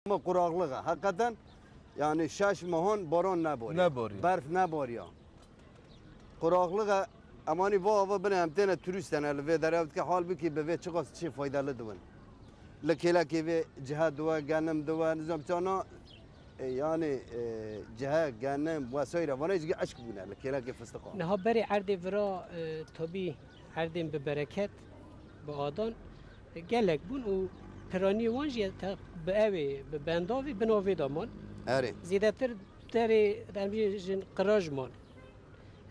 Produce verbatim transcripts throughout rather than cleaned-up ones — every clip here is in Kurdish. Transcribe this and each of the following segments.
Ama quraqlıq e. Heqeten, yani şeş mehan baran neboriye. Neboriye. Berf neboriye. Quraqlıq e, emanî va ava bine em têne turîst hene li vê derê ev dike halbikî bi vê çiqas çi faydalı diwin. Li kêlekê vê cihe diwe, genim diwe, nizam çana, e, yani, e, cihe, genim, wesaire, vana jî eşk bûne li kêlekê fistiqa. Niha berê erdê vira, e, tabî erdên bi bereket, bi adan, e, gelek bûn û piranî wan jî te-, bi evê, bi bendavê, bi navê de man. Erê. Zêdetir derê, em jî jin qiraj man.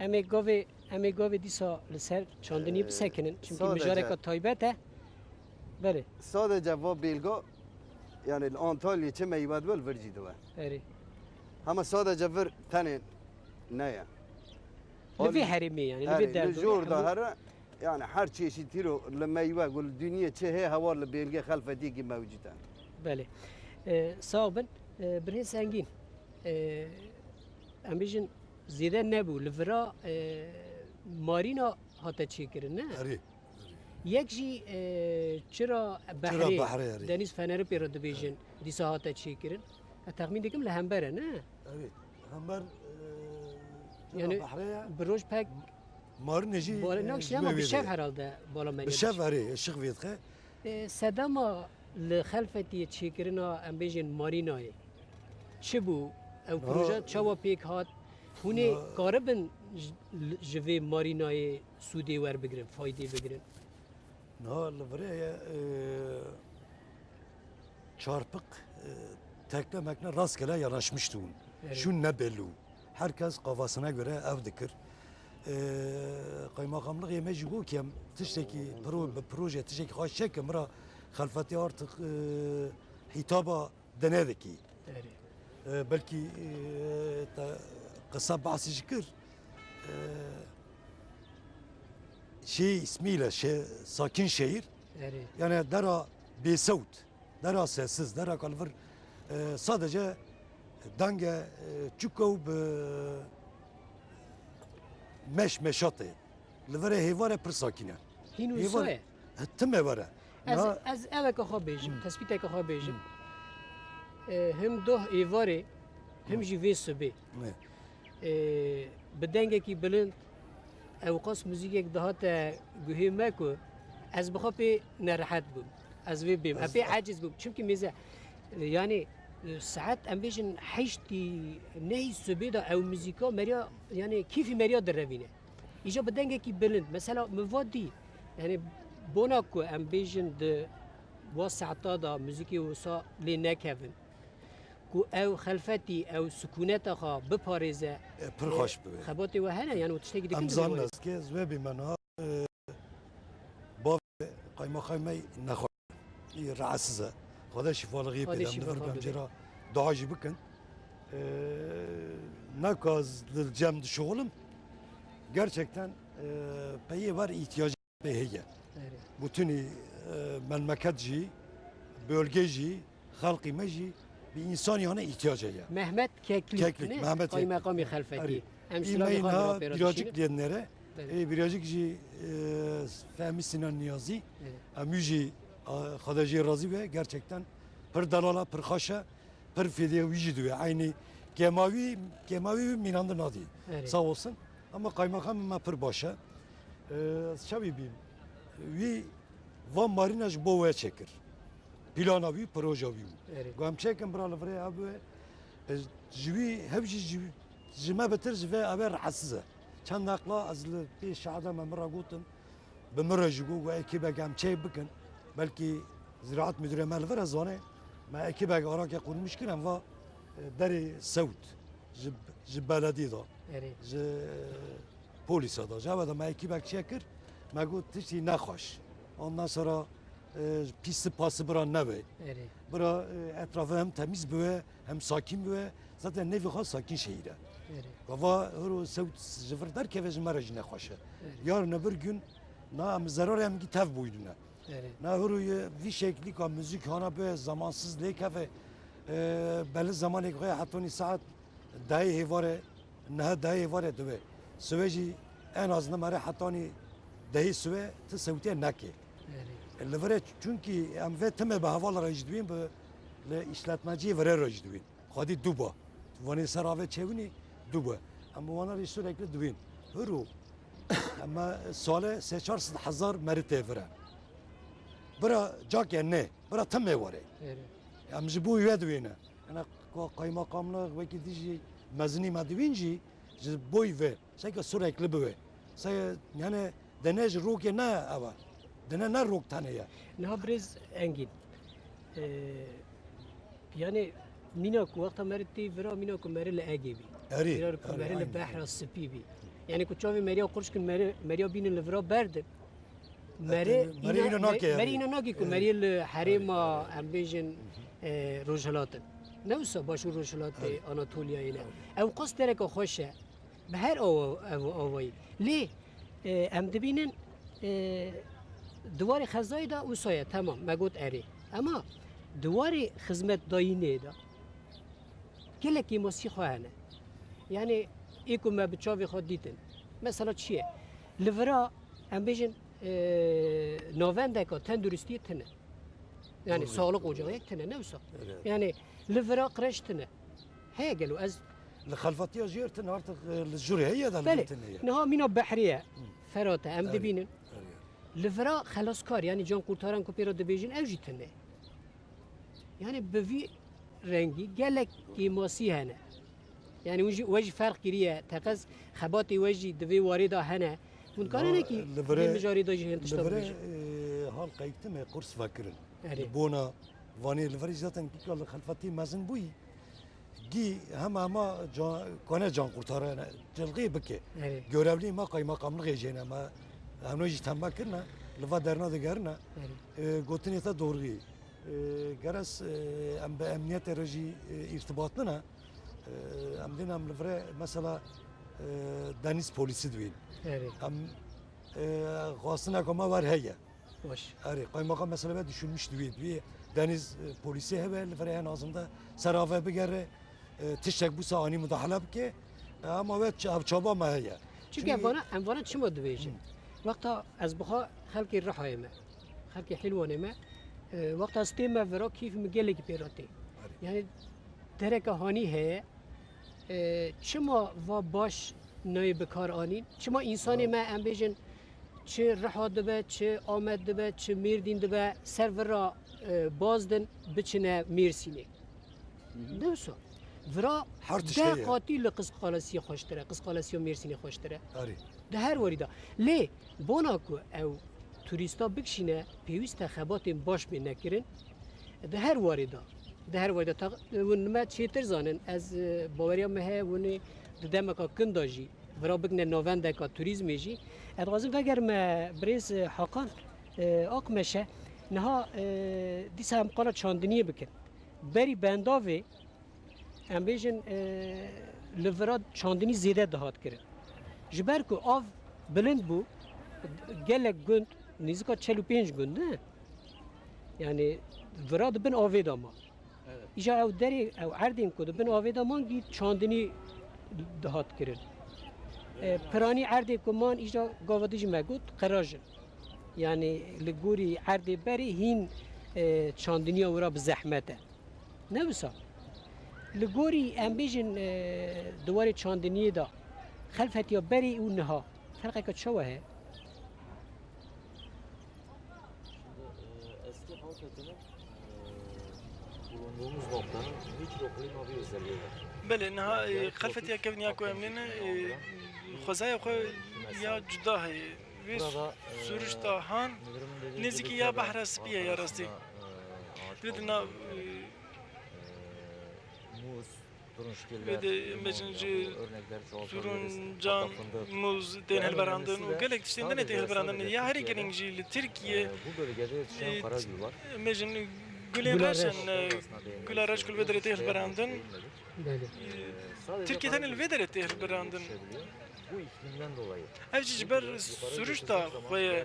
Em ê gavê, em ê gavê dîsa li ser çandinî Ee, bisekinin. Çimkî sadece mijareka taybet e. Belê. Sadece va bêlga, yani li Antalyayê çi meywe dibe li vir jî dibe. Erê. Hema sadece vir tenê ne ye. Li vê herêmê yani, li vê Erê, li derdorê jor da hemû here, yani her çeşît îro li meywe, ku li dinyê çi hê hewar li bêlgê xelfetiyekî mewcûd e. Belê. Ee, sağ bin. Ee, Birhên Sengîn. Ee, em bêjin zêde nebû. Li vira, e, marîna hate çêkirin, ne? Erê. Yek jî, e, çira Çira behrê, Behrê, erê. Denîz Fenerê pê re dibêjin, dîsa hate çêkirin. Ez texmîn dikim li hember e, ne? Erê. Hember, e, Çira Yani Behrê ye. Bi roj pek Marînê jî, bala e, nakşiye ji ama vê bi şev derê. Herhalde bala Bi şev, erê, ışık vê dixe. E, sedema li Xelfetiyê çêkirina, em bêjin, marînayê çi bû? Ew Na- proje çawa pêk hat? Hûn ê Na- karibin ji, ji vê marînayê sûdê werbigirin, faydê bigirin? Niha li virê ye, e, çarpik, e, tekne mekne rastgele yanaşmış dibûn. Evet. Şûn ne belli bû. Herkes kafasına göre ev dikir. E, Kaymakamlığê me jî got ki em tiştekî pro-, bi proje tiştekî xweş çekin, mira Xelfetê artık, e, hitaba dine dikî. Erê. E, belkî, e, te qisa behsî jî kir. E, şey ismiyle, şey, sakin şehir. Erê. Yani dera bêsewt, dera sessiz, dera kalvir, e, sadece dange, e, çuko bi meş meşatê. Li virê hêvarê pir sakin e. Hîn wisa ye? Tim êvar e. Ez, Na- ez eveke xwe bêjim, Hmm. tespîteke xwe bêjim. Hmm. E, him doh êvarê, him Hmm. jî vê sibê. Ne. E, bi dengekî bilind, ewqas muzîkek dihate guhê me ku ez bi xwe pê nerehet bûm. Ez vê bêm. Ez pê Ez- eciz bûm. Çimkî mêze, e, yani, e, saet em bêjin heştî, nehî sibê de ew muzîka meriya, yani kîfî meriya direvîne. Îja bi dengekî bilind. Mesela min va dî, yani bona ku em bêjin di wa saeta de muzîkê wisa lê nekevin. Ku ew xelfetî, ew sikûneta xwe biparêze, E, pir e, xweş bibe. Xebatê we hene, yani û tiştekî dikin Em zanin ez ke ez wê bîme niha, e, bavê qaymaxamê me nexweş. Î rahatsiz e. Xwedê şîfalixiyê Xwedê pê de, em şîfa li vir xwe bem bide. Cêra dua jî bikin. Ee, ne ku ez li cem dişuxulim. Gerçekten, e, peyê ver îhtiyacê pê heye. Erê. Bütünî, e, memleket jî, bölge jî, xelkî me jî bi însanî hane îhtiyacê ye. Mehmet Keklik, Keklik, ne? Mehmet Keklik. Qaymeqamê Xelfetî. Erê. Em Î silavê xwe meyna bira pêra biracik dişînin. Lênere. Belê. Ê biracik jî, e, Fehmî Sinan Niyazî. Belê. Em wî jî, a, Xwedê jê razî be. Gerçekten pir delala, pir xweş e. Pir fêdê wî jî dibe. Eynî kêma wî, kêma wî mînandin nadî. Erê. Sağ olsun. Ama kaymakam me pir baş e. E, çavî bîm. Wî van marîna ji bo we çêkir. Plana wî, proja wî bû. Erê. Got em çêkin bira li virê ev e, e, ji wî hev jî ji, ji me bitir ji vê ev e rahatsiz e. Çend eqla ez li pê şehada me min re gotin, bi min re jî got, got ekîbek em çê bikin. Belkî Ziraat Müdürê me li vir e zane, me ekîbek arake qurmîş kir, em va, e, derê sewt ji, ji beledî de, Erê. Ji polîsa da. Ji eve de me ekîbek çêkir, me got tiştî nexweş. Ondan sonra, e, pîsi pasi bira nebe. Erê. Bira, e, etrafı hem temiz bibe, hem sakin bibe. Zaten nevî xwe sakin şehîr e. Erê. Gava hiro sewt ji vir derkeve ji me re jî nexweş e. Erê. Yarın öbür gün na em zerarê em gî tev boydune. Erê. Na hiro ye vî şeklî ka müzik hana be zamansız lêkeve, e, belli zamanê xwe hetonî saet dehê hêvarê, niha dehê hêvarê dibe. Sibe jî en az nimere hetanî dehê sibe ti sewtê neke. Erê. Li virê çunkî em vê timê bi heval re jî dibîn bi, Li îşletmeciyê vire re jî dibîn. Xwedî du ba. Vanê ser avê çêwinî du ba. Em bi wana rê sürekli dibîn. Hiro. Ema sale sê çar sed hezar meri tê vire. Bira cake ne. Bira timê were. Êrê. Em ji bo wê dibîne. Ena ka-, kaymakamlıq wekî dî jî mezinî me dibîn jî ji bo wê. Seke sürekli bibe. Se, yani dene ji rokê ne ev e. Dene ne rok tenê ye. Niha birêz Engîn, e, yani mîna ku wexta meri tê vira, mîna ku meri li Egê bî. Erê, Mîna ku erê, meri li aynen. Behra Spî bî. Yani ku çavê meriya qurş kin, meri, meriya bînin li vira berdin. Meri Meri îna, îna nake, meri yani. Îna nake ku Erê. Meri li herêma, Erê, erê. Em bêjin, e, rojhilat in. Ne wisa baş û rojhilatê Erê. Anatoliyayê ne. Erê. Ew qas dereka xweş e. Bi her awa, ev avayî. Lê, e, em dibînin, e, di warê xezayê de wisa ye, temam, me got erê. Ema di warê xizmetdayînê de gelek kêmasî xwe hene. Yani, ê ku me bi çavê xwe dîtin. Mesela çi ye? Li vira, em bêjin, e, navendeka tenduristiyê tune. Yani, Doğru, sağlık doğru. Ocağı tune, ne wisa? Evet. Yani, li vira kreş tune. Heye gelo ez Li xelfetiya jêr tune artık, e, li jurê heye de li Belê, tune ye. Niha mîna behrê ye. Hı. Ferate, em Erê, dibînin. Erê. Li vira xelaskar, yani can kurtaran ku pê re dibêjin, ew jî tune. Yani bi vî rengî gelek kêmasî hene. Yani hûn jî, we jî ferq kiriye, teqez xebatê we jî di vê warê de hene. Hûn dikarin Niha ki li virê, vê mijarê de jî hin li tiştan virê, bibêjin. E, hal qeyktim e, qurs vekirin. Erê. Li bona vanê li virê zaten kîka li xelfetî mezin bûyî. Gî hema hema can, kone can kurtarene, cilxê bike. Erê. Görevlî me qaymakamlixê jêne me, hemno jî temme kirine, li va derna digerine. Erê. E, gotinê te doğruyê. E, geres, e, em bi emniyetê re jî, e, îrtibat nine. E, em dîn em li vire mesela, e, deniz polîsî dibîn. Erê. Em, e, xwastineka me wer heye. Baş. Erê, qaymaqa mesela be düşünmüş dibî, dibî deniz, e, polîsê hebe, li vire en azında ser ave bigere, e, tiştek bûsa anî mudahale bike. E, ama we ç-, ev çaba me heye. Çünkü Çünkü em vana, em vana çima dibêjin? Hı. Wexta ez bixa xelkê Rihayê me, xelkê Hîlwanê me, e, wexta ez têm me vira keyf min gelekî pê re tê. Erê. Yani dereka hanî heye, e, çima va baş nayê bi kar anîn? Çima însanê Doğru. me em bêjin çi Riha dibe, çi Amed dibe, çi Mêrdîn dibe, ser vira, e, bazdin biçine Mêrsînê. Hı hı. Ne wisa? Vira Her tişt deh heye. Qatî li qisqalesiya xweştir e, qisqalesiya Mêrsînê xweştir e. Erê. Di her warî de. Lê bona ku ew turîsta bikişîne, pêwîst e xebatên baş bê nekirin. Di her warê de. Di her warê de. Ta, hûn me çêtir zanin. Ez, e, baweriya me heye hûn ê di demeka kin de jî vira bikine navendeka turîzmê jî. Ez dixwazim vegerime birêz, e, Hakan, e, Akmeşe. Niha, e, dîsa em qala çandiniyê bikin. Berî bendavê, em bêjin, e, li vira çandinî zêde dihat kirin. Ji ber ku av bilind bû, gelek gund, nêzîka çel û pênc gund, ne? Yani vira di bin avê de ma. Evet. Îja ew derê, ew erdên ku di bin avê de man gî çandinî dihat kirin. E, piranî erdê ku man îja gava dijî me got, qiraj in. Yani li gorî erdê berê hîn, e, çandiniya wira bi zehmet e. Ne wisa? Li gorî em bêjin, e, di warê çandiniyê de xelfetiya berê û niha ferqeke çawa heye? Şimdi, e, eski Halfeti'nin, e, bulunduğumuz noktanın mikroklima bir özelliği var. Belê, niha, e, xelfetiya kevin ya ku em nêne, e, xwezaya xwe ya cuda heye. Vê sûrişta han nêzîkî ya Behra Spî ye ya rastî. Divê di nav, e, Vê de em bêjin ji turuncan, mûz tên hilberandin û gelek tiştên din ê tên hilberandin. Ya herî girîng jî li Tirkiye, e, em bêjin gulên reş in, e, gula reş ku li vê derê tê hilberandin. Belê. E, Tirkiye tenê li vê derê tê hilberandin. Ev jî ji ber sûrişta xwe ye.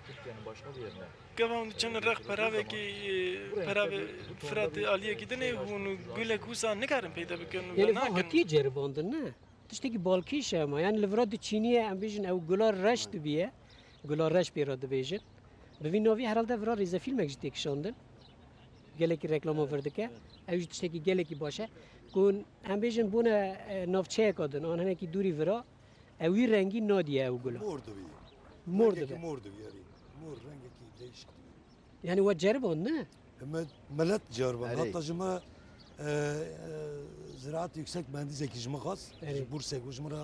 Gava hûn diçin rex peravekî, e, peravê Firatê aliyekî din ê, hûn gulek wisa nikarin peyda bikin û Yani va venakin. Hatiye ceribandin, ne? Tiştekî balkêş e ema. Yani li vira diçîniye, em bêjin ew gula reş dibiye. Gula reş pê re dibêjin. Bi vî navî herhalde vira rêzefîlmek jî tê kişandin. Gelekî reklama vir dike. Ew jî tiştekî gelekî baş e. Ku em bêjin bûne, e, navçeyeka din, an hinekî dûrî vira, ew wî rengî nadiye ew gula. Mor dibî. Mor dibe. Rengekî mor dibî, erê. Mor rengekî değişik dibî. Yani we ceriband, ne? Me, milet ceriband. Erê. Hatta ji me, e, e, ziraat yüksek mühendîsekî ji me xwest. Erê. Ji Bursê ku ji min re,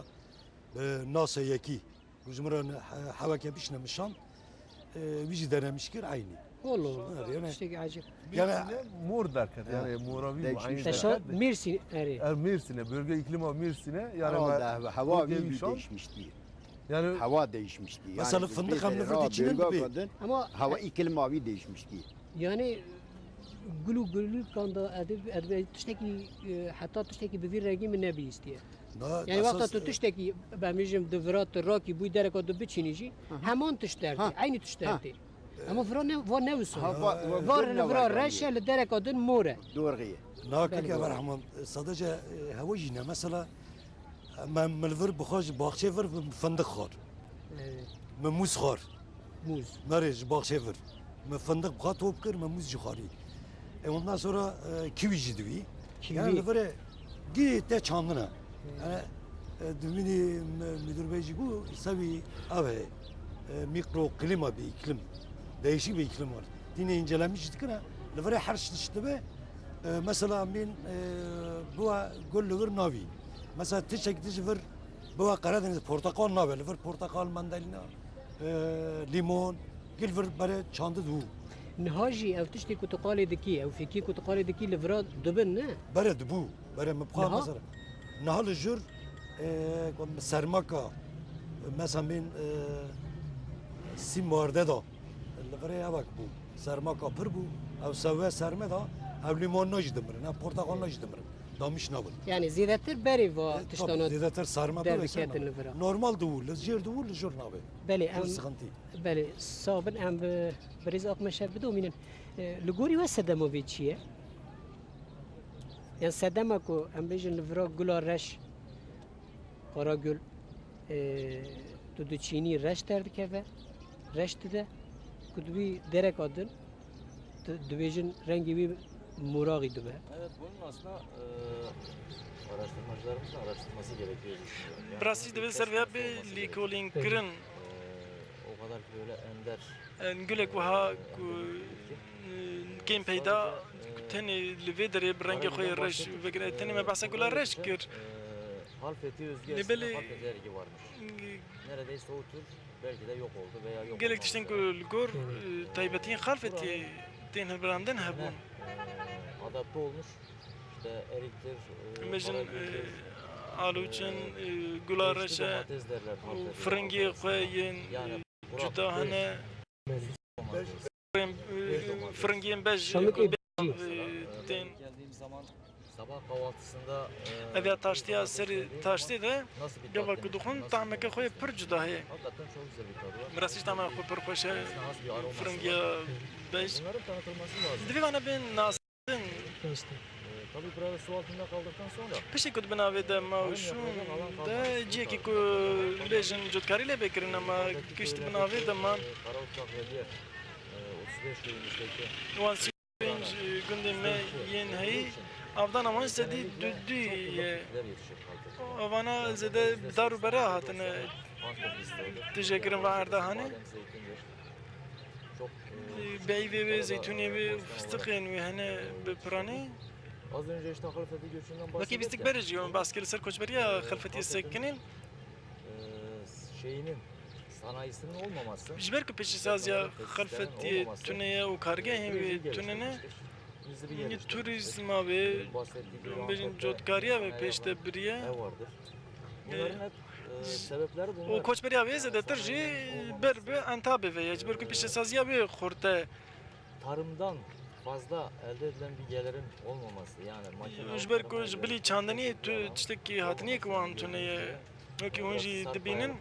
e, nase yekî. Ku ji min re ne-, he-, heweke bişne mişand, e, wî jî denemiş kir, eynî. Allah Allah. Evet, yani, tiştekî ecêb. Yani, Mêrsînê mor derket, yani moravî û eynî derket. Te şa Mêrsîn, erê. Er Mêrsînê, bölge iklîma Mêrsînê, yani herhalde me-, hewa wî mişand. Değişmişti. Yani hewa değişmişti. Mesela fındık hem li vir diçînin dibi. Ama hewa, iklîma wî değişmişti. Yani gul û gulûkan da edib, edib tiştekî, e, heta tiştekî bi vî rengî min nebihîstiye. Na, yani wexta tu tiştekî, bemîjim, di vira tu rakî bûyî dereka tu biçînî jî, heman tişt dertê, eynî tişt dertê. Ama vira ne, va ne wisa. Ha, va, va, var li vira reş e, li dereka din mor e. Doğru ye. Na, keke Berheman, sadece, e, hewa jî ne. Mesela, me, me li vir bixwe ji baxçê vir fındık xwar. Evet. Me mûz xwar. Mûz. Merê ji baxçê vir. Me fındık bixwe top kir, me mûz jî xwarî. E, ondan sonra, e, kiwî jî dibî. Kiwî. Yani li virê gî te çandine. Hmm. Yani, e, dibînî me-, müdür bey jî got, sebî ev heye. E, mikroklima bir iklim. Değişik bir iklim var. Tîne incelemiş jî dikine. Li virê her tişt dibe. E, mesela min, e, biwa gul li vir navî. Mesela tiştek tişt vir Biwa Karadeniz portakal nabe, li vir portakal, mandalina, e, limon, gil vir bere çandid bû. Niha jî ew tiştê ku tu qalê dikî, ew fêkiyê ku tu qalê dikî li vira dibin, ne? Bere dibû, bere min bixwe mesela. Niha li jur, e, ku sermaka, mesela min, e, sî marde da, li virê evek bû. Sermaka pir bû, ew sewe serme da, ew limon najî dimirin, ew portakal najî dimirin. Damiş nabin. Yani zêdetir berê va tiştana derbiketin li vira. E, tabii, zêdetir serma derketin li vira. Normal dibû, li jêr dibû, li jor nabe. Belê, em, belê, sabin em bi birêz Akmeşer bidomînin. E, li gorî we sedema vê çi ye? Yani sedema ku em bêjin li vira gula reş, Karagül, e, tu diçînî reş derdikeve, reş dide, ku di wî dereka din, di-, dibêjin rengê wî moraxî dibe. Evet, bunun aslında, e, araştırmacılarımızın araştırması gerekiyor diye düşünüyorum. Yani, bi rastî divê ser vê be lêkolînkirin. E, o kadar ki böyle ender, e, gulek wiha ku, e, kêm peyda, ku tenê li vê derê bi rengê xwe yê reş vegire. Tenê me behsa gula reş kir. Lê belê, e, Neredeyse o tür belki de yok oldu veya yok olmamız lazım. Gelek tiştên ku li gor, e, taybetiyên Xalfetiyê tên hilbirandin hebûn. Adapte olmuş, işte eriktir, e, karagüldir, e, alûçin, e, gula reş e, û firingiyê xwe yên, e, cuda hene. Firingiyên bej, e, tên. Geldiğim zaman sabah kahvaltısında, e, ev ya taştiya serî taştê de gava ku dixwin tahmeke xwe yê pir cuda heye. Hakikaten çok güzel bir tadı var. Bi rastî tahmeke xwe pir xweş e. Firingiya bej. Bunların tanıtılması lazım. Divê vana bên nas Rast e. Ee, tabii burada su altında kaldıktan sonra Piştî ku di bin avê de ma û şûn de cihekî ku bêjin cotkarî lê bê kirin, ama gişt bin avê de man. Ee, Karautrak ve diğer, e, otuz beş köyümüzdeki wan sî û pênc gundên me yên heyî, avdana wan sedî du du ye. Avana zêde bi dar û bera hatine tije kirin ve erda hanê. Beyvê wê, zeytûnê wê û fistiqên wê hene bi piranê. Wekî bîstik berê jî em behs kir li ser koçberiya Xelfetiyê sekinên. Ji ber ku pêşesaziya Xelfetiyê tune ye û kargehên wê tune ne, turîzma wê, em bêjin cotkariya wê pêş de biriye. Û koçberiya wê zêdetir jî ber bi Entabê ve ye. Ji ber ku pêşesaziya wê xurt e. Tarımdan fazla elde edilen bir gelirin olmaması, yani makine Ji ber ku ji bilî çandiniyê tu tiştekî hatiniyek wan tune ye. Wekî hûn jî dibînin,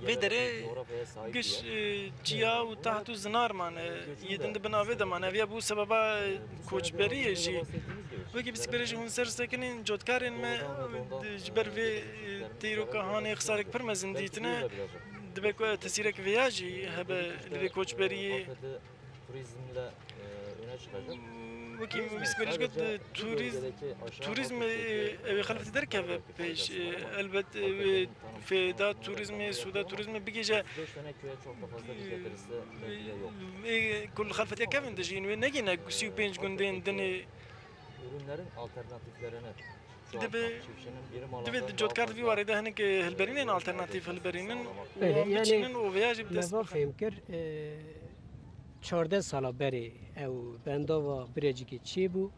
vê derê giş, e, çiya û taht û zinar mane, yê din di bin avê de mane. Ev ya bû sebeba, e, koçberiyê jî. Wekî bîstikberê jî hûn ser sekinên cotkarên me, e, ji ber vê, e, têroka hanê xisarek pir mezin dîtine. Dibe ku tesîrek vêya jî hebe li vê koçberiyê. Wekî min pîskerî got, e, turîz-, turîzm, e, ew ê xelfetî derkeve pêş, e, elbet, e, wê fêda turîzmê, sûda turîzmê bigihîje, e, ê ku li xelfetiya kevin dijîn wê negihîne sî û pênc gundên din ê. Divê, divê di cotkar di vî warê de hinek, e, hilberînên alternatîf hilberînin û Belê, wan yani biçînin û vêya jî bi me dest va bixin. Fêm kir, e, çardeh sala berê ew bendava Birecikê çêbû.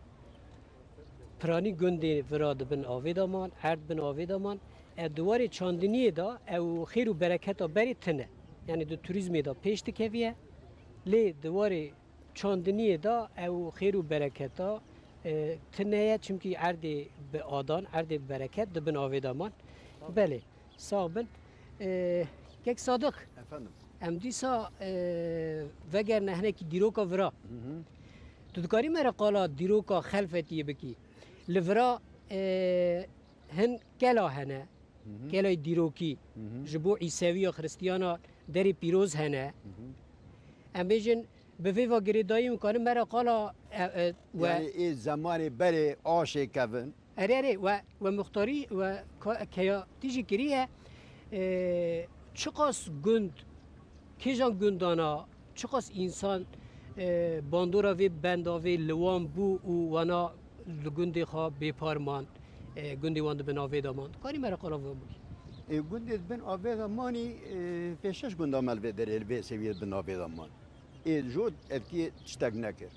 Piranî gundê vira di bin avê de man, erd bin avê de man. E, di warê çandiniyê de ew xêr û bereketa berê tune. Yani di turîzmê de pêş dikeviye. Lê di warê çandiniyê de ew xêr û bereketa, e, tune ye, çimkî erdê bi adan, erdê bi bereket di bin avê de man. Belê, sax bin. E, Kek Sadiq, Efendim. Em dîsa, e, vegerine hinekî dîroka vira. Hı hı. Tu dikarî me re qala dîroka Xelfetiyê bikî? Li vira, e, hin kela hene, Hı hı. kelay dîrokî, Hı hı. ji bo Îsewiya Xristiyana derê pîroz hene. Hı hı. Em bêjin, bi vê va girêdayî hûn karin me re qala, e, e, we. Yani ê zemanê berê aşê kevin. Erê, erê, we, we muxtarî, we ka-, keya tî jî kiriye, e, çiqas gund, kêjan gundana, çiqas însan, e, bandora vê bendavê li wan bû û wana li gundê xwe bêpar man, e, gundê wan di bin avê de man. Karî me re qala van bikî? E, gundê di bin avê de manî, e, pêş şeş gunda me li vê derê li vê sewiyê di bin avê de man. Ê jot evkî tiştek nekir.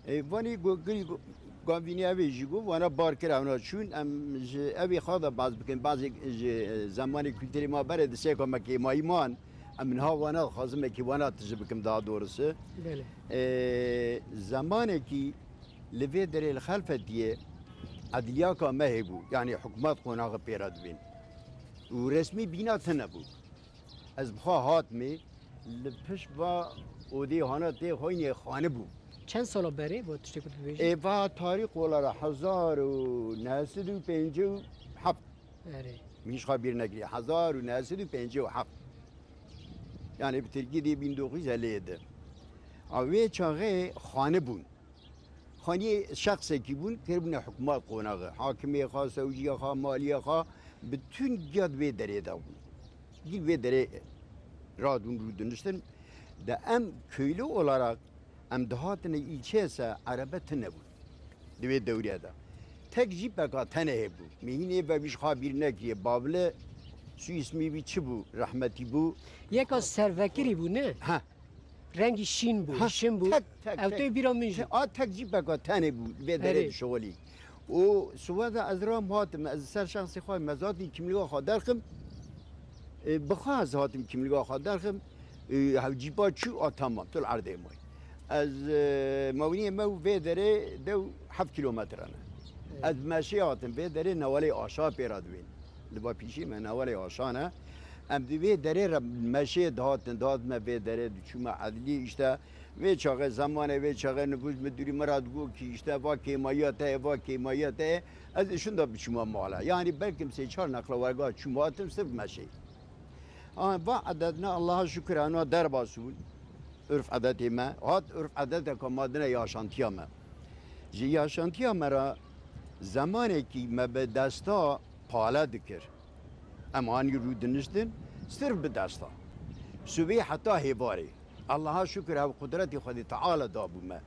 Ê vanî go-, girî go-, gavînî evê jî go, wana bar kir, ewna çûn, em ji evê xwe de baz bikin, bazê ji zemanê kulturê ma berê di sêka me kêmayî man, em niha wana dixwazim me kî wana tiji bikim daha doğrusu. Belê. Ê, zemanekî li vê derê li Xelfetiyê edliyaka me hêbû, yanî hikûmet qonaxê pê re dibên. Û resmî bîna tune bû. Ez bi xwe hatmê, li pişt va odê hana tê xweynê xanibû. Çend sala berê bo tiştê ku tu dibêjî? Ê va tarîx olarak hezar û neh sed û pêncî û heft. Erê. Min ji xwe bîr nekiriye. Hezar û neh sed û pêncî û heft. Yani bi tirkî dê bin dokuz yüz elli yedi. A wê çaxê xanibûn. Xaniyê şexsekî bûn, kiribûne hikûmet qonaxê. Hakimê xwe, sewciyê xwe, maliyê xwe, bütün giya di vê derê de bûn. Gî vê derê radûn rûdiniştin. De em köylü olarak em dihatine îlçeyê se erebe tune bûn. Di vê dewriye de. Tek jî peka tenê hebû. Mîhînê ve wî ji xwe bîr nekiriye. Bavile su ismî wî çi bû? Rehmetî bû. Yeka servekirî bû, ne? Ha. Rengî şîn bû, Ha, şin bû. Tek, tek, Ew tek. Tê bîra min jî. Te-, a tek jî peka tenê bû, vê derê Erê. dişixulî. Û siweda ez ram hatim, ez ser şexsê xwe, me zaten kimlîga xwe derxim. E, bi xwe ez hatim kimlîga xwe derxim. E, hev cîpa çû, a tamam, tu li erdê may. Ez, e, mewiniyê me û vê derê dew heft kilometre ne. Evet. Ez meşê hatim, vê derê newalê aşa pê re dibên. Li ba pîşî me newalê aşa ne. Em di vê derê re meşê dihatin, dihat me vê derê diçûme edlî, işte vê çaxê, zemanê vê çaxê nifûs midûrî me re digot kî işte va kêmayiya te ye, va kêmayiya te ye. Ez şunda biçûme mala. Yani belkim sê çar neqla werga çûm hatim sirf meşê. Ama va edetine Allaha şükür, ena derbas bûn. Urf edetê me. Hat urf edeteka ma dine yaşantiya me. Ji yaşantiya me re zemanekî me bi desta pale dikir. Em hanî rû diniştin, sirf bi desta. Sibê heta hêvarê. Allaha şükür ev qudretê Xwedê Teala dabû me.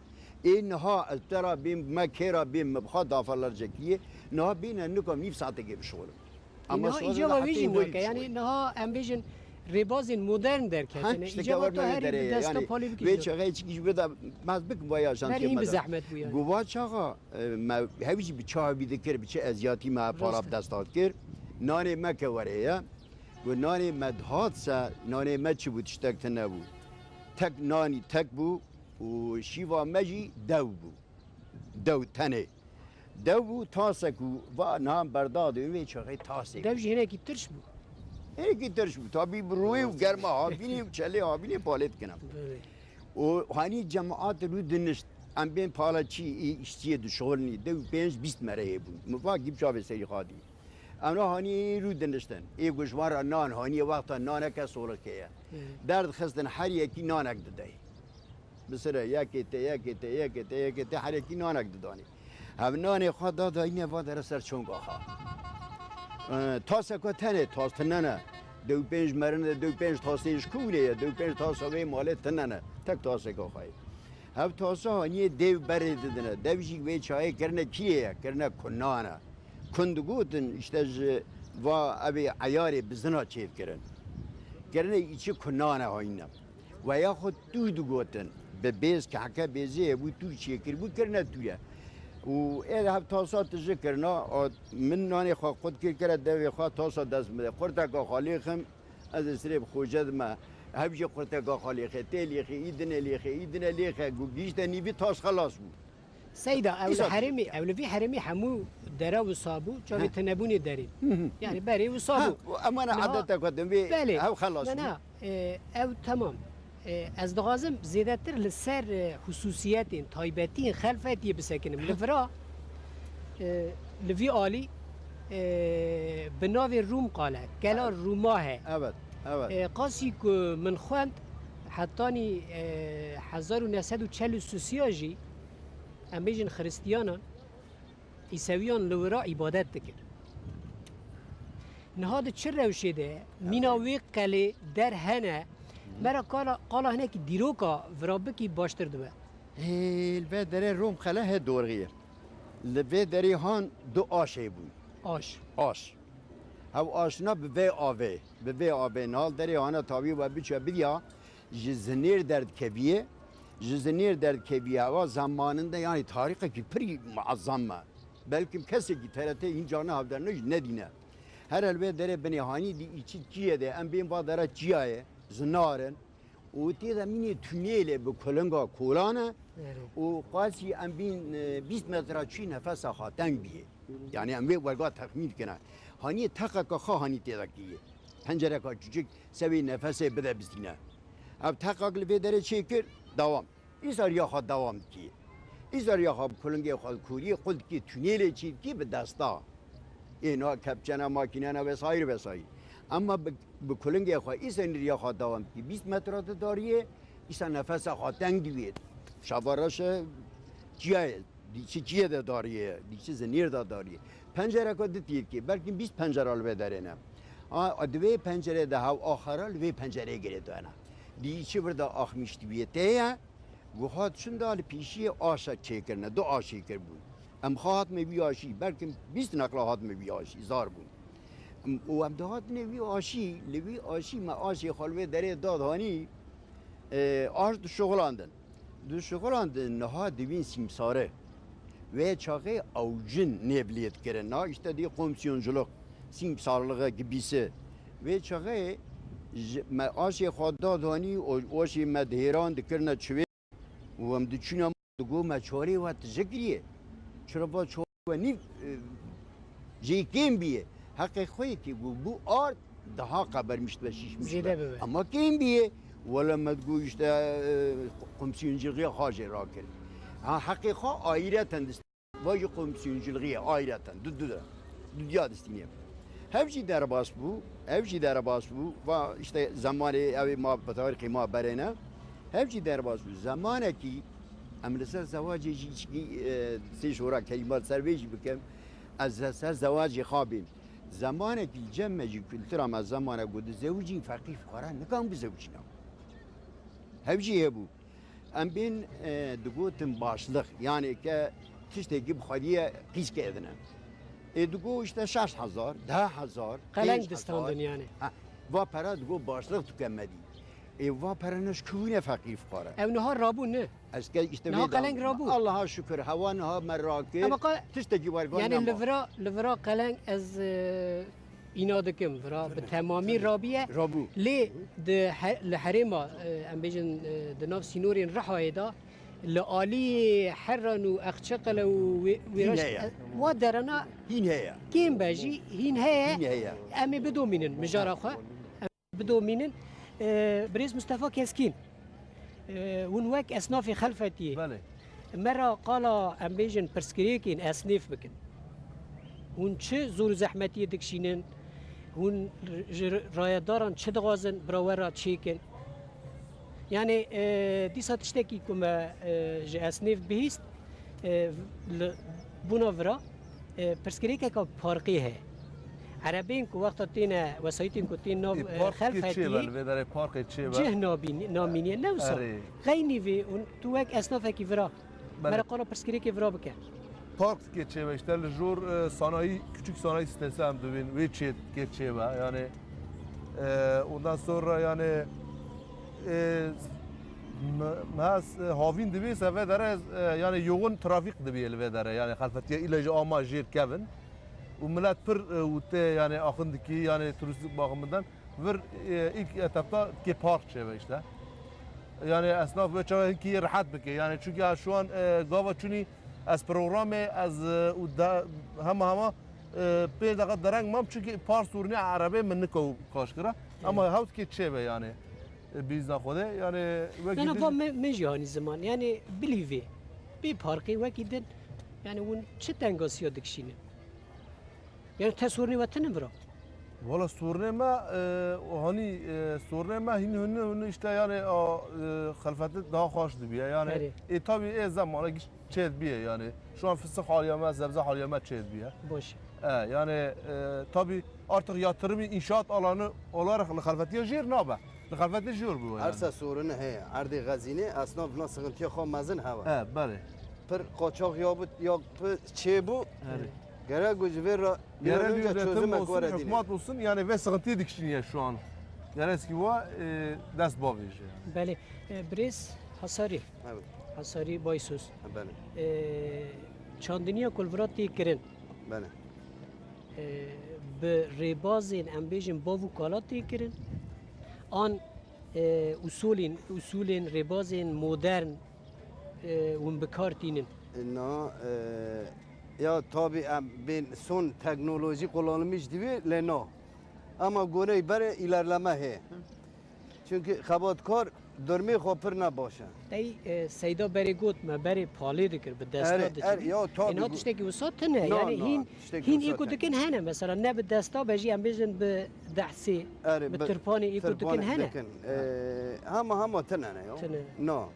Ê niha ez te ra bêm, me kê ra bêm, me bi xwe daferlerce kiriye. Niha bîne nikom nîv saetekê bişixulim. Ama Niha sonra îcaba da wê jî hepteyê nake. Wê Yani bişixulî. Niha em bêjin rêbazên modern derketine. Ha, işte Îcaba kewar tu me herî derê, bi desta yani palê bikî. Vê çaxê çikî ji vê de mez bikim vaya şantiye Berî me bi de. Zehmet bû yani. Guva çaxa, e, me hevî jî bi çawa bî dikir, bi çi eziyatî me para Rast e. bi dest hat kir. Nanê me ke were ye. Gu nanê me dihat se, nanê me çi bû, tiştek tune bû. Tek nanî tek bû û şîva me jî dew bû. Dew tenê. Dew bû, tasek û va niha berda de wê çaxê tasê. Dev jî hinekî tirş bû. Hinekî tirş bû. Tabî bi rûyê û germa havînê û çelê havînê palê dikin em. Belê. Û hanî cemaat rû dinişt. Em bên pala çî, î, îşçiyê dişixulnî. Dew pênc bîst mere hê bûn. Min va gî bi çavê serî xadî. Em na hanî rû diniştin. Ê ku ji wan re nan haniyê wexta naneke solixkê ye. Hı. Derdixistin her yekî nanek didey. Bi sire yekê te, yekê te, yekê te, yekê te herekî nanek didanê. Hev nanê xwe da dayîne va dere ser çonga xwe. E, taseka tenê tas tinene. Dew pênc merine, dew pênc tasê ji ku wîne ye, dew pênc tasa vê malê tinene. Tek taseka xwe ye. Hev tasa haniyê dev berê didine. Dev jî wê çayê kirine kî ye, kirine kunane. Kun digotin, îşte ji va evê eyarê bizina çêv kirin. Kirine îçi kunane hayne. Ve yaxud tûr digotin. Bi bêz, kehke bêzê hebû tûr çêkiribû, kirine tûre. Û ê hev tasa tije kirina, a, min nanê xwe qut kir, kire devê xwe, tasa dest bide. Qurteka xwe lêxim, ez ê sirê bi xoce dime. Hev jî qurteka xwe lêxe, tê lêxe, î dine lêxe, î dine lêxe. Ku gihîşte nîvî tas xelas bû. Seyda, ew li Îsa herêmê, ew li vî herêmê hemû dere wisa bû, çavê Heh. tinebûnê derê. Hı hı. Yani berê wisa Ha, bû. Emana Niha- edeta ku din vê Belê. hev xelas Na, bû. na, e, ew temam. E, ez dixwazim zêdetir li ser, e, xusûsiyetên, taybetiyên Xelfetiyê bisekinim. Li vira, e, li vî alî, e, bi navê Rûm qale, Kela Rûma he. Evet, evet. E, qasî ku min xwend, hetanî, e, hezar û neh sed û çel û sisiya jî, em bêjin xiristiyanan, Îsewiyan li wira îbadet dikir. Niha di çi rewşê de mîna wê qelê der hene, me re qala, qala hinekî dîroka vira bikî baştir dibe. Hê, li vê derê Rom qele he dorî ye. Li vê derê han du aşê bûn. Aş. Aş. Hev aşina bi vê avê, bi vê avê nal derê hane tavî we biçe bidiya, ji zinêr derdkeviye, ji zinêr derdkeviye, ewa zamaninde, yani tarîxekî pir muazzam me. Belkim kesekî T R T hîn carna hevderne jî nedîne. Her el vê derê binê hanî dî îçi çiyê de, em bên va dere çiyayê, zinar in. Û tê de mînê tunêlê bi kulinga kolan e. Erê. Û qasî em bîn, e, bîst metra çûyî nefesa xwe teng bîyê. Yani em vê werga texmîn dikine. Haniyê teqeka xwe hanî tê de kiriye. Pencereka çûçik sevê nefesê bide bizîne. Ev teqak li vê derê çêkir, dewam. Îsar ya xwe dewam dikî. Îsar ya xwe bi kulingê xwe kuriyê qul dikî, tunêlê çî dikî bi desta. Êna kepçena, makînena vesaire vesaire. Ama bi, bi kulingê xwe îsenî riya xwe dewam dikî. Bîst metra di dariyê, îsa nefesa xwe teng diwêt. Şava reşe çiyayê, dîçi çiyê de dariyê, dîçi zinîr de dariyê. Pencereka di tîrkê, belkî bîst pencera li vê derê ne. A, a, di vê pencerê de hew axara li vê pencerê girê dana. Dîçi vir de axmîş diwêt tê ye. Guhat çunda li pêşiyê aşa çêkirine, du aşê kiribûn. Em xwe hatime vî aşî, belkim bîst neqla hatime vî aşî, zar bûn. Em, û em dihatine vî aşî, li vî aşî me aşê xwe li vê derê da hanî, e, aş dişuxilandin. Dişuxilandin niha dibîn sîmsare. Wê çaxê awcin nêv lê dikirin. Na işte dî komsiyonculuk, sîmsarlığı gibisi. Wê çaxê ji, me aşê xwe da hanî, o, aşê me dihêran dikirine çivê. Û em diçûne ma digo me çorê we tije kiriye. Çira va çorê we nîv, e, jê kêm biye. Heqê xwe yekê got, bû ard daha qebermiş ve şişmiş Zêde be. Bibe. Ama kêm biye. Wele me digo işte, e, komsiyoncuya xwe jê rakir. Ha, heqê xwe ayreten dist-, va jî komsiyoncuya ayreten. Du, du de. Du diya distîne. Hev jî derbas bû, ev jî derbas bû. Va işte zamanê ew ê ma bi tarîxê ma berêne. Hev jî derbas bû. Zamanekî em li ser zewacê jî çikî, e, sê şora kelîmat ser vê jî bikim. Ez li ser zewacê xabîm. Zamanekî li cem me jî kultura me zamane ku dizewicîn feqîr fuqara nikan bizewicîna. Hev jî hebû. Em bên, e, digotin başlıq, yani ke tiştekî bi xwediyê qîz kedine. Ê digo işte şeş hezar, deh hezar, Qeleng pênc hezar. Distandin yani. Ha, va pera digo başlıq tu ke me dî. Ê va pera ne ji ku wîne feqîr fuqara. Ew niha rabû ne? Ez ke işte Niha vê qeleng dam-, rabû. Allah'a şükür, hewa niha me rakir. Ama qa-, Tiştekî var, var yani nema. Li vira, li vira qeleng ez, e, Îna dikim, vira bi temamî rabiye. Rabû. Lê di he-, li herêma, e, em bêjin, e, di nav sînorên Rihayê de, li alî Heran û Exçeqele û wê, wê Hîn reş-, heye. E, wa derana Hîn heye. Kêm be jî, hîn heye. Hîn heye. Em ê bidomînin mijara xwe. Em bidomînin. E, Birêz Mustafa Keskîn. E, hûn wek esnafê Xelfetiyê Belê. Me re qala, em bêjin, pirsgirêkên esnêf bikin. Hûn çi zor û zehmetiyê dikişînin? Hûn ji rayedaran çi dixwazin bira we re çêkin? Yani, e, dîsa tiştekî ku me, e, ji esnêv bihîst, e, li bûna vira, e, pirsgirêkeka parkê heye. Erebeyên ku wexta têne, wesayîtên ku tên nav, Ê, e, park kê çê be, xelfetiyê, li vê derê parkê çê be? Cih nabînî-, namîniye, ne wisa? Erê. Xeynî vê û tu wek esnafekî vira, Belê. Mere qala pirsgirêkê vira bike. Park dikê çêbe, işte li jor, e, sanayi, küçük sanayi sitesi em dibîn, wê çê dikê çêbe. Yani, e, ondan sonra yani, e, me-, mehas, e, havîn dibî se vê dere, e, yani yoğun trafik dibî li vê dere. Yani xelfetiye ile ji ama jêr kevin. Û millet pir, e, û tê yani axin dikî yani turistik bakımından. Vir, e, ilk etapta dikê park çêbe işte. Yani esnaf ve çawa hinkî rehet bike. Yani çünkü ya şu an, e, gava çûnî ez programê ez, e, û da hema hema, e, pê deqa dereng mam çünkü park sorunê erebê min nika û kaşkira. Ama hewt kê çêbe yani. E, bîzna Xwedê yani wekî Nana din va me, me jî hanî ziman. Yani bilî vê. Bî parkê wekî din. Yani hûn çi tengasiya dikişînin? Yani te sorunê we tine bira? Valla sorunê me, e, o hani, e, sorunê me hin hunu hunu işte yani a, e, xelfeti daha xweş dibiye. Yani Erê. E, tabii e zamana giş çêd biye yani. Şu an fıstık haliyeme, sebze haliyeme çêd biye. Boş. E, yani, e, tabii artık yatırımı inşaat alanı olarak li xelfetiye jêr nabe. Li xelfetiye jêr bu yani. Ersa sorunu heye. Erdê xezîne, esnaf vina sıkıntıya xwe mezin heva. E, belê. Pir qaçax ya bu, ya pir çê bu. Erê. Gerek ku ji vê re bir an Gerek önce diyor, çözümek olsun, were dîne. Hükümet olsun, yani ve sıkıntıya dikişiniye şu an. Gerek ki va, e, dest bavêje. Belê. E, Birêz Hasarî. Evet. Hasarî Baysos. Belê. E, çandiniya kulvira tê kirin. Belê. E, bi rêbazên, em bêjin, bav û kala tê kirin. An, e, usulên, usulên rêbazên modern, e, hûn bi kar tînin? Na, e, ya tabii em bên son teknoloji kullanılmış dibi, lê no. Ama gorey bere ilerleme heye. Çünkü xebatkar durmê xwe pir ne baş e. Tey, e, Seyda berê got me berê palê dikir, bi desta Erê, dikir. Er, ya tabii Êna bu tiştekî wisa tine. No, yani no, hîn, tiştekî hîn wisa ê ku tine. Dikin hene mesela ne bi desta be jî em bêjin bi dehsê, Erê, bi bi tirpanê ê ku dikin tirpanê hene. Dikin. E, hema hema tine ne ya. Tine. No.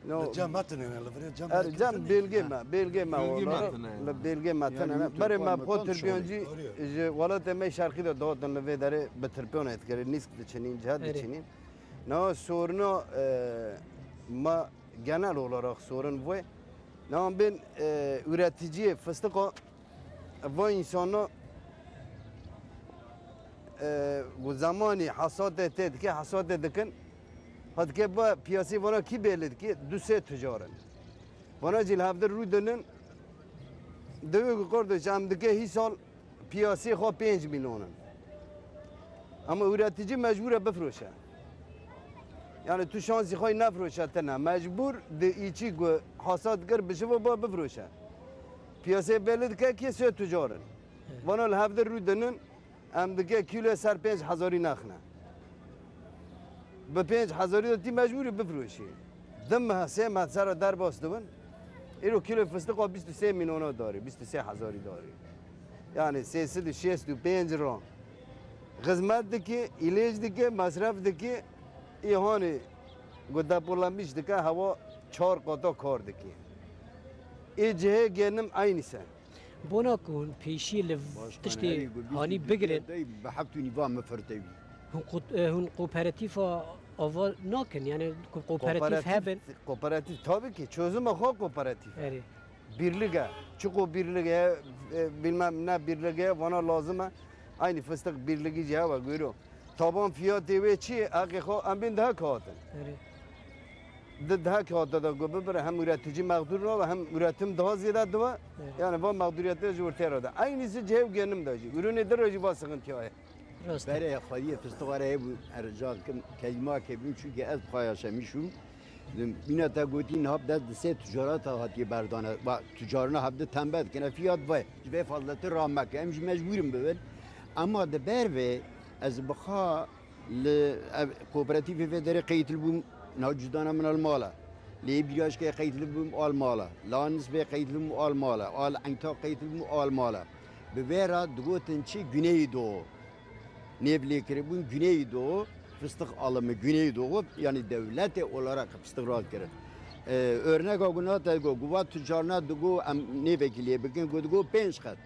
No. Li cem me tine ne, li virê cem Er me cem tine. Belgê me, belgê me Belgê me olarak, tine. Li belgê me Yani tine ne. YouTube Berê me var, xwe vatan Tirkiyancî şöyle. Ji welatê me şerqî de dihatin li vê derê bi tirpiyon etkirin, nîsk diçinîn, cihet Erê. Diçinîn. Na soruna, e, ma genel olarak sorun bu. Na bên, e, üreticiyê fıstık o. Va insana, e, ku zemanî hesatê tê dike, hesatê dikin, ha dike ba piyasî vana kî bêli dike, du sê tucar in. Vana jî li hevdir rû dinin, divê ku qardaş em dike hî sal piyasî xwe pênc milyon in. Ama üretici mecbur e bifroşe. Yani tu şansî xwe nefroşe tine. Mecbur di îçî ku hasat kir bişivo ba bifroşe. Piyasê belli dike kê sê tucar in. Vana li hevdir rû dinin, em dike kîloyê ser pênc hezarî nexne. Bi pênc hezarî de tî mecbûrî bifroşî. Di meh, sê meh sera derbas dibin. Îro kîloyê fistiqa bîst û sê milyona darî, bîst û sê hezarî darî. Yani sê sed û şêst û pênc ran. Xizmet dike, îlêj dike, mesref dike, îhanê ku depolanmîş dike, hewa çar qata kar dike. Ê cihê genim eynî se. Bona ku hûn pêşî li Baş tiştê herî ku bîst hanî û du bigirin. Dey bi heft û nîva min firtewî. Hûn qut-, e, hûn kooperatîfa ava nakin, yani ku kooperatîf Kooperatif, hebin. Kooperatif tabii ki çözüme xwe kooperatif. Erê. Birlik e. Çiqo birlik e, e, bilmem ne birlik e, vana lazim e. Aynı fıstık birliği cevap görüyor. Taban fiyatê wê çi ye? Heqê xwe em bên daha kağıtın. Erê. Di daha kağıtta da ku bibire hem üretici mağdur nabe hem üretim daha ziyade dibe. Evet. Yani va mağduriyetler ji ortaya rade. Aynısı cev genim de jî. Ürünê de jî va sıkıntı ye. Rast. Berê xwediyê fistixare hebû, erca kim kelîma kebûn, çünkü ez paylaşemîşûm. Bîna te gotî niha bi dest di sê ticareta hatiye berdane. Va ticarina hevdi tembe dikine, fiyat vay. Ji vê fazleti rameke. Em jî mecbûrin bibin. Ama di ber vê ez bixa li ev kooperatîfê vê derê qeytilbûm, niha cudana min al mala. Li Êbîraşkê qeytilbûm al mala. Li Anisbê qeytilbûm al mala. Al Eynta qeytilbûm al mala. Bi vê re digotin çi Güneydoğu. Nêv lê kiribûn Güneydoğu. Fıstık alımı Güneydoğu, yani devlete olarak fıstık rahat kirin. Ee, örnek o gün hatta go, guva tüccarına digo em ne vekiliye bikin, go digo pênc qat.